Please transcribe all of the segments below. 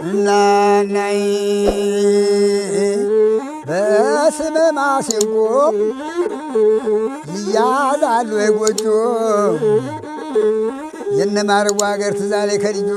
እናናይ በስመ ማሲንቆ ይያዛሉ ወይ ጎጆ የነማርዋ ሀገር ትዛሌ ከልጆ።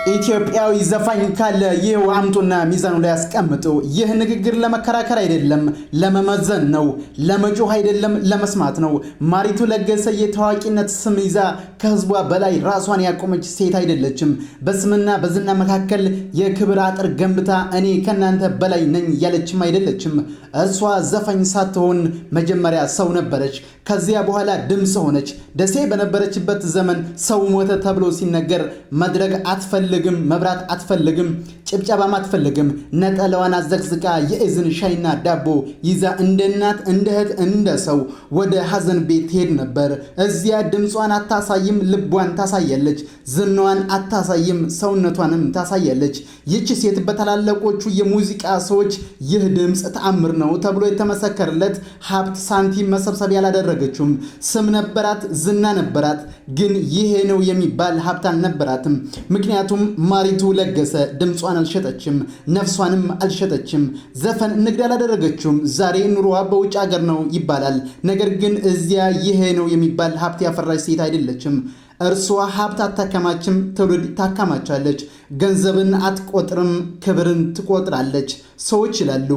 ኢትዮጵያዊ ዘፋኝ ካለ ይህው አምጡና ሚዛኑ ላይ ያስቀምጡ። ይህ ንግግር ለመከራከር አይደለም፣ ለመመዘን ነው። ለመጮህ አይደለም፣ ለመስማት ነው። ማሪቱ ለገሰ የታዋቂነት ስም ይዛ ከህዝቧ በላይ ራሷን ያቆመች ሴት አይደለችም። በስምና በዝና መካከል የክብር አጥር ገንብታ እኔ ከእናንተ በላይ ነኝ ያለችም አይደለችም። እርሷ ዘፋኝ ሳትሆን መጀመሪያ ሰው ነበረች። ከዚያ በኋላ ድምፅ ሆነች። ደሴ በነበረችበት ዘመን ሰው ሞተ ተብሎ ሲነገር መድረክ አትፈልግም፣ መብራት አትፈልግም፣ ጭብጨባም አትፈልግም። ነጠላዋን አዘቅዝቃ የእዝን ሻይና ዳቦ ይዛ እንደ እናት፣ እንደ እህት፣ እንደ ሰው ወደ ሀዘን ቤት ትሄድ ነበር። እዚያ ድምጿን አታሳይም፣ ልቧን ታሳያለች። ዝናዋን አታሳይም፣ ሰውነቷንም ታሳያለች። ይህች ሴት በታላላቆቹ የሙዚቃ ሰዎች ይህ ድምፅ ተአምር ነው ተብሎ የተመሰከረለት ሀብት ሳንቲም መሰብሰብ ያላደረገችውም። ስም ነበራት፣ ዝና ነበራት፣ ግን ይሄ ነው የሚባል ሀብት አልነበራትም። ምክንያቱም ማሪቱ ለገሰ ድምጿን አልሸጠችም፣ ነፍሷንም አልሸጠችም። ዘፈን ንግድ አላደረገችውም። ዛሬ ኑሮዋ በውጭ ሀገር ነው ይባላል። ነገር ግን እዚያ ይሄ ነው የሚባል ሀብት ያፈራች ሴት አይደለችም። እርሷ ሀብት አታከማችም፣ ትውልድ ታከማቻለች። ገንዘብን አትቆጥርም፣ ክብርን ትቆጥራለች። ሰዎች ይላሉ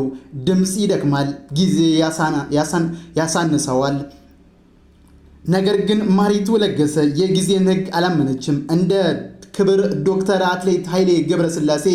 ድምፅ ይደክማል፣ ጊዜ ያሳንሰዋል። ነገር ግን ማሪቱ ለገሰ የጊዜን ሕግ አላመነችም። እንደ ክብር ዶክተር አትሌት ኃይሌ ገብረስላሴ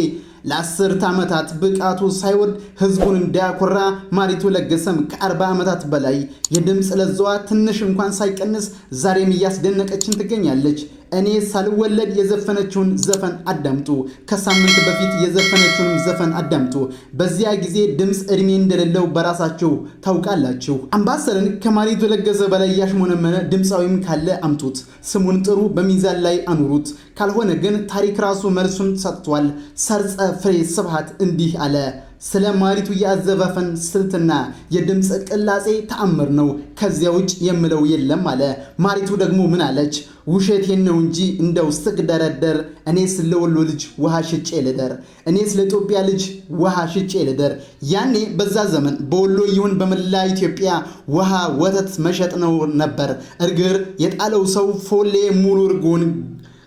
ለ10 ዓመታት ብቃቱ ሳይወርድ ህዝቡን እንዳያኮራ ማሪቱ ለገሰም ከ40 ዓመታት በላይ የድምፅ ለዛዋ ትንሽ እንኳን ሳይቀንስ ዛሬም እያስደነቀችን ትገኛለች። እኔ ሳልወለድ የዘፈነችውን ዘፈን አዳምጡ። ከሳምንት በፊት የዘፈነችውን ዘፈን አዳምጡ። በዚያ ጊዜ ድምፅ እድሜ እንደሌለው በራሳችሁ ታውቃላችሁ። አምባሰልን ከማሪቱ ለገሰ በላይ ያሽሞነመነ ድምፃዊም ካለ አምጡት፣ ስሙን ጥሩ፣ በሚዛን ላይ አኑሩት። ካልሆነ ግን ታሪክ ራሱ መልሱን ሰጥቷል። ሰርጸ ፍሬ ስብሐት እንዲህ አለ። ስለ ማሪቱ የአዘፋፈን ስልትና የድምፅ ቅላጼ ተአምር ነው፣ ከዚያ ውጭ የምለው የለም አለ። ማሪቱ ደግሞ ምን አለች? ውሸቴን ነው እንጂ እንደው ስቅደረደር እኔስ ለወሎ ልጅ ውሃ ሽጬ ልደር፣ እኔስ ለኢትዮጵያ ልጅ ውሃ ሽጬ ልደር። ያኔ በዛ ዘመን በወሎ ይሁን በመላ ኢትዮጵያ ውሃ ወተት መሸጥ ነው ነበር። እግር የጣለው ሰው ፎሌ ሙሉ እርጎን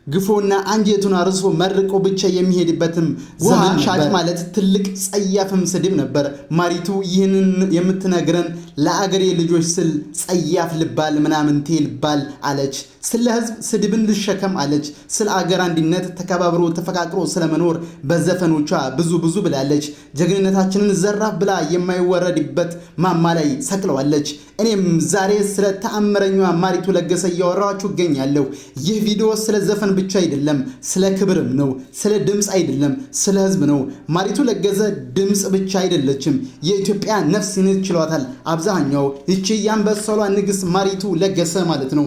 ግፎና አንጀቱን አርሶ መርቆ ብቻ የሚሄድበትም ዘመን ሻጭ ማለት ትልቅ ጸያፍም ስድብ ነበር። ማሪቱ ይህንን የምትነግረን ለአገሬ ልጆች ስል ጸያፍ ልባል ምናምንቴ ልባል አለች። ስለ ሕዝብ ስድብን ልሸከም አለች። ስለ አገር አንድነት ተከባብሮ ተፈቃቅሮ ስለመኖር በዘፈኖቿ ብዙ ብዙ ብላለች። ጀግንነታችንን ዘራፍ ብላ የማይወረድበት ማማ ላይ ሰቅለዋለች። እኔም ዛሬ ስለ ተአምረኛዋ ማሪቱ ለገሰ እያወራኋችሁ እገኛለሁ። ይህ ቪዲዮ ስለ ዘፈን ብቻ አይደለም፣ ስለ ክብርም ነው። ስለ ድምፅ አይደለም፣ ስለ ህዝብ ነው። ማሪቱ ለገሰ ድምፅ ብቻ አይደለችም፣ የኢትዮጵያ ነፍስ ነች ችሏታል አብዛኛው። ይቺ የአምባሰሏ ንግስት ማሪቱ ለገሰ ማለት ነው።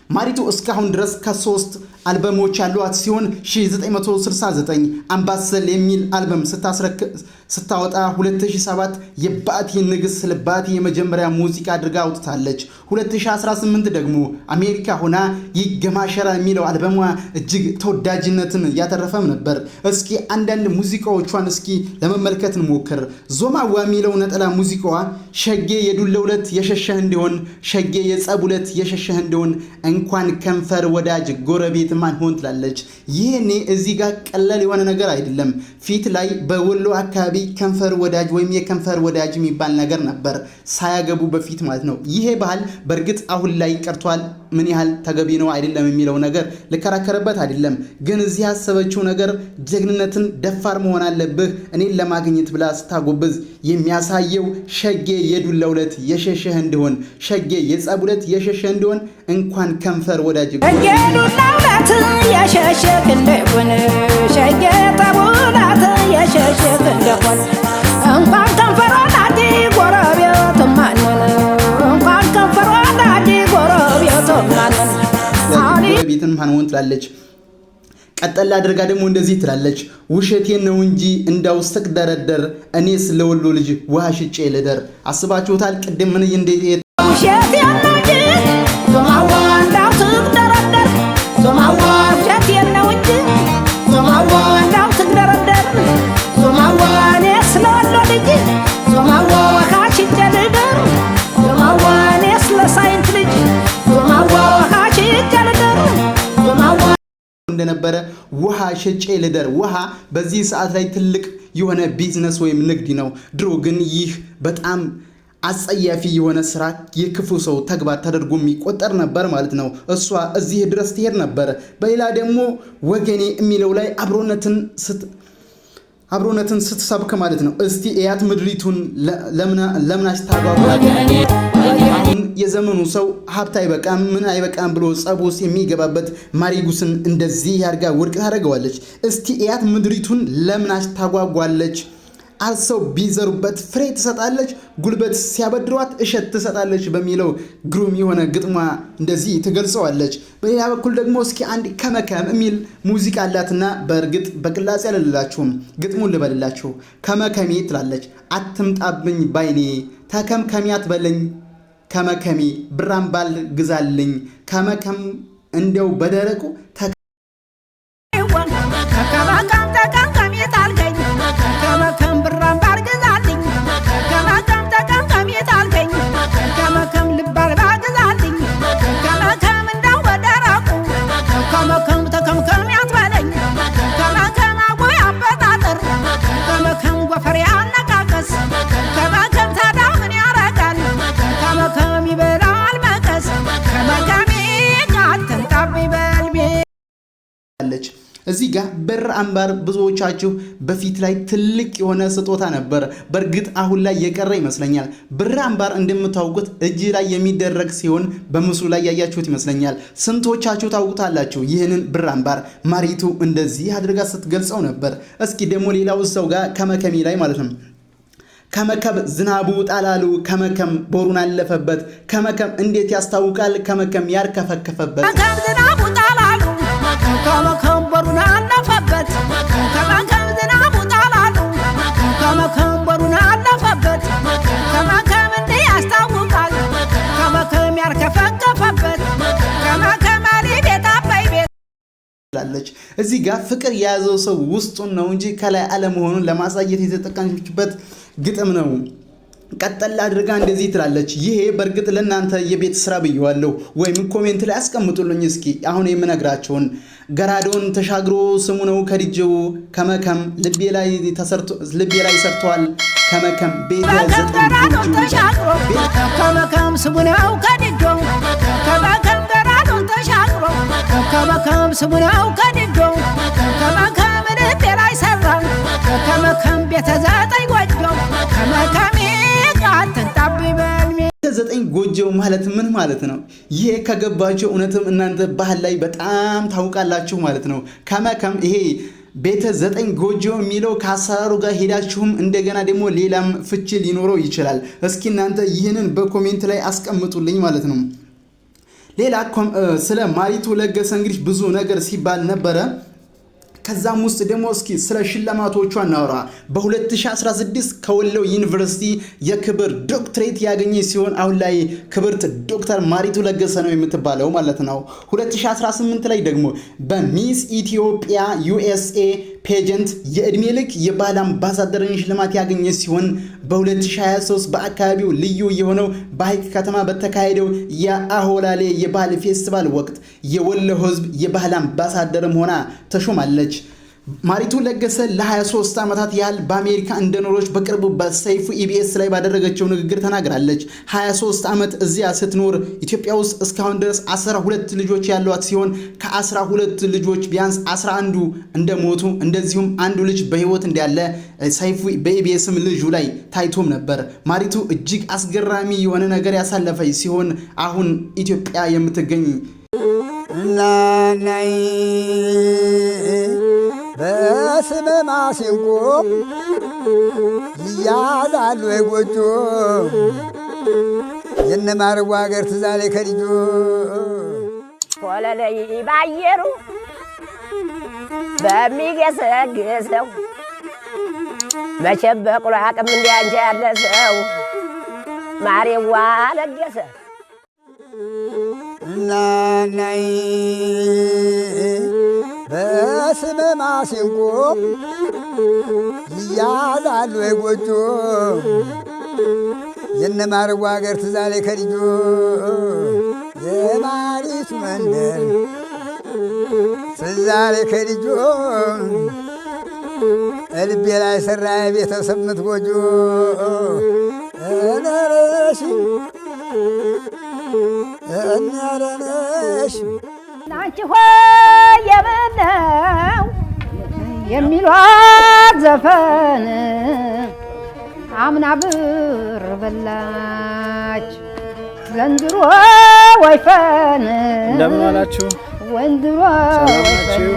ማሪቱ እስካሁን ድረስ ከ3 አልበሞች ያሏት ሲሆን 1969 አምባሰል የሚል አልበም ስታወጣ 2007 የባቲ ንግስት ስለ ባቲ የመጀመሪያ ሙዚቃ አድርጋ አውጥታለች። 2018 ደግሞ አሜሪካ ሆና ይገማሸራ የሚለው አልበሟ እጅግ ተወዳጅነትን ያተረፈም ነበር። እስኪ አንዳንድ ሙዚቃዎቿን እስኪ ለመመልከት እንሞክር። ዞማዋ የሚለው ነጠላ ሙዚቃዋ ሸጌ የዱለ ሁለት የሸሸህ እንዲሆን፣ ሸጌ የጸብ ሁለት የሸሸህ እንዲሆን፣ እንኳን ከንፈር ወዳጅ ጎረቤት ማን ሆን ትላለች። ይህኔ እዚህ ጋር ቀላል የሆነ ነገር አይደለም። ፊት ላይ በወሎ አካባቢ ከንፈር ወዳጅ ወይም የከንፈር ወዳጅ የሚባል ነገር ነበር፣ ሳያገቡ በፊት ማለት ነው። ይሄ ባህል በእርግጥ አሁን ላይ ቀርቷል። ምን ያህል ተገቢ ነው አይደለም የሚለው ነገር ልከራከርበት አይደለም። ግን እዚህ ያሰበችው ነገር ጀግንነትን፣ ደፋር መሆን አለብህ እኔን ለማግኘት ብላ ስታጎብዝ የሚያሳየው ሸጌ የዱላ ሁለት የሸሸህ እንዲሆን፣ ሸጌ የጸብ ሁለት የሸሸህ እንዲሆን፣ እንኳን ከንፈር ወዳጅ የሸሸህ እንደሆን፣ ሸጌ ጠቡላት የሸሸህ እንደሆን፣ እንኳን ከንፈር ወዳጅ ጎረቤት ማንን፣ እንኳን ከንፈር ወዳጅ ጎረቤት ማንን ቤትን ማን ትላለች። ቀጠል አድርጋ ደግሞ እንደዚህ ትላለች። ውሸቴን ነው እንጂ እንዳው ስቅደረደር እኔስ ለወሎ ልጅ ውሃ ሽጬ ልደር። አስባችሁታል? ቅድም ምን እንዴት ውሸቴን ነው እንጂ ዞማዋ እንዳው ስቅደረደር፣ ዞማዋ ውሸቴን ነው እንጂ እንደነበረ ውሃ ሸጬ ልደር። ውሃ በዚህ ሰዓት ላይ ትልቅ የሆነ ቢዝነስ ወይም ንግድ ነው። ድሮ ግን ይህ በጣም አጸያፊ የሆነ ስራ፣ የክፉ ሰው ተግባር ተደርጎ የሚቆጠር ነበር ማለት ነው። እሷ እዚህ ድረስ ትሄድ ነበር። በሌላ ደግሞ ወገኔ የሚለው ላይ አብሮነትን ስትሰብክ ማለት ነው። እስቲ እያት ምድሪቱን ለምናች ታጓጓ። አሁን የዘመኑ ሰው ሀብት አይበቃም ምን አይበቃም ብሎ ጸብ ውስጥ የሚገባበት ማሪጉስን እንደዚህ ያርጋ ውድቅ ታደርገዋለች። እስቲ እያት ምድሪቱን ለምናች ታጓጓለች። አርሰው ቢዘሩበት ፍሬ ትሰጣለች፣ ጉልበት ሲያበድሯት እሸት ትሰጣለች በሚለው ግሩም የሆነ ግጥሟ እንደዚህ ትገልጸዋለች። በሌላ በኩል ደግሞ እስኪ አንድ ከመከም የሚል ሙዚቃ አላትና በእርግጥ በቅላጼ አልልላችሁም፣ ግጥሙን ልበልላችሁ። ከመከሜ ትላለች፣ አትምጣብኝ ባይኔ ተከምከሚ አትበለኝ ከመከሜ ብራምባል ግዛልኝ ከመከም እንደው በደረቁ ከመከም ተቀምቀሚ ጣልከኝ ከመከም ብራምባር ግዛልኝ ከመከም ተቀምቀሚ ጣልከኝ ከመከም ልባልባ ግዛልኝ ከመከም እንደው በደረቁ ከመከም ተከምከሚ አትበለኝ ከመከም አጎይ አበጣጥር ከመከም ጎፈሬ አነቃቀስ ከመከም ታዲያ ምን ያረጋል ከመከም ይበላል መቀስ ከመከሜ አትምጣብኝ በልቤ አለች። እዚህ ጋር ብር አምባር ብዙዎቻችሁ በፊት ላይ ትልቅ የሆነ ስጦታ ነበር። በእርግጥ አሁን ላይ የቀረ ይመስለኛል። ብር አምባር እንደምታውቁት እጅ ላይ የሚደረግ ሲሆን በምስሉ ላይ ያያችሁት ይመስለኛል። ስንቶቻችሁ ታውቁታላችሁ ይህንን ብር አምባር? ማሪቱ እንደዚህ አድርጋ ስትገልጸው ነበር። እስኪ ደግሞ ሌላው ሰው ጋር ከመከሚ ላይ ማለት ነው። ከመከብ ዝናቡ ጣላሉ ከመከም ቦሩን አለፈበት ከመከም እንዴት ያስታውቃል ከመከም ያርከፈከፈበት ከመከም ዝናቡ ጣላሉ ከመከም በሩን አለፈበት ከመከም ዝናቡ ጣላሉ ከመከም በሩን አለፈበት ከመከም እንዲህ ያስታውቃል ከመከም ያርከፈከፈበት ከመከም አሊ ቤት አባይ ቤት ላለች እዚህ ጋር ፍቅር የያዘው ሰው ውስጡን ነው እንጂ ከላይ አለመሆኑን ለማሳየት የተጠቀመችበት ግጥም ነው። ቀጠል አድርጋ እንደዚህ ትላለች። ይሄ በእርግጥ ለእናንተ የቤት ስራ ብየዋለሁ፣ ወይም comment ላይ አስቀምጡልኝ እስኪ አሁን የምነግራቸውን። ገራዶን ተሻግሮ ስሙ ነው ከድጄው ከመከም ልቤ ላይ ሰርቷል ከመከም ቤተ ከመከም ዘጠኝ ገራዶን ጎጆ ተሻግሮ ከመከም ስሙ ነው ከድጆ ከመከም ገራዶን ተሻግሮ ከመከም ስሙ ነው ከድጆ ከመከም ልቤ ላይ ሰራ ከመከም ቤተ ዘጠኝ ጎጆ ከመከሜ አትምጣብኝ በልሜ ዘጠኝ ጎጆው ማለት ምን ማለት ነው? ይሄ ከገባችሁ እውነትም እናንተ ባህል ላይ በጣም ታውቃላችሁ ማለት ነው። ከመከም ይሄ ቤተ ዘጠኝ ጎጆ የሚለው ከአሰራሩ ጋር ሄዳችሁም እንደገና ደግሞ ሌላም ፍቺ ሊኖረው ይችላል። እስኪ እናንተ ይህንን በ comment ላይ አስቀምጡልኝ ማለት ነው። ሌላ ስለ ማሪቱ ለገሰ እንግዲህ ብዙ ነገር ሲባል ነበረ። ከዛም ውስጥ ደግሞ እስኪ ስለ ሽልማቶቿ እናውራ። በ2016 ከወሎ ዩኒቨርሲቲ የክብር ዶክትሬት ያገኘች ሲሆን አሁን ላይ ክብርት ዶክተር ማሪቱ ለገሰ ነው የምትባለው ማለት ነው። 2018 ላይ ደግሞ በ Miss ኢትዮጵያ USA pageant የዕድሜ ልክ የባህል አምባሳደርን ሽልማት ያገኘች ሲሆን በ2023 በአካባቢው ልዩ የሆነው በሀይቅ ከተማ በተካሄደው የአሆላሌ የባህል ፌስቲቫል ወቅት የወሎ ሕዝብ የባህል አምባሳደርም ሆና ተሾማለች። ማሪቱ ለገሰ ለ23 ዓመታት ያህል በአሜሪካ እንደኖረች በቅርቡ በሰይፉ ኢቢኤስ ላይ ባደረገችው ንግግር ተናግራለች። 23 ዓመት እዚያ ስትኖር ኢትዮጵያ ውስጥ እስካሁን ድረስ 12 ልጆች ያሏት ሲሆን ከ12 ልጆች ቢያንስ 11ዱ እንደሞቱ እንደዚሁም አንዱ ልጅ በሕይወት እንዳለ ሰይፉ በኢቢኤስም ልጁ ላይ ታይቶም ነበር። ማሪቱ እጅግ አስገራሚ የሆነ ነገር ያሳለፈች ሲሆን አሁን ኢትዮጵያ የምትገኝ እናናይ በስመ ማሲንቆ ይያዛሉ ወይ ጎጆ የነማርዋ ሀገር ትዝ አለኝ ከልጆ ኮለለይ ባየሩ በሚገሰግሰው መቼም በቅሎ አቅም እንዲያንቺ ያለ ሰው ማሬዋ ለገሰ። እናናይ በስመ ማሲንቆ ይያዛሉ ወይ ጎጆ የነማርዋ ሀገር ትዝ አለኝ ከልጆ የማሪቱ መንደር ትዝ አለኝ ከልጆ ልቤ ላይ ሰራ የቤተሰብ ምትጎጆ ነረሽ ነረነሽ። አንቺ ሆይ የምነው የሚሏት ዘፈን፣ አምና ብር በላች ዘንድሮ ወይፈን። እንደምን ዋላችሁ? ወንድሮ ሰላም ናችሁ?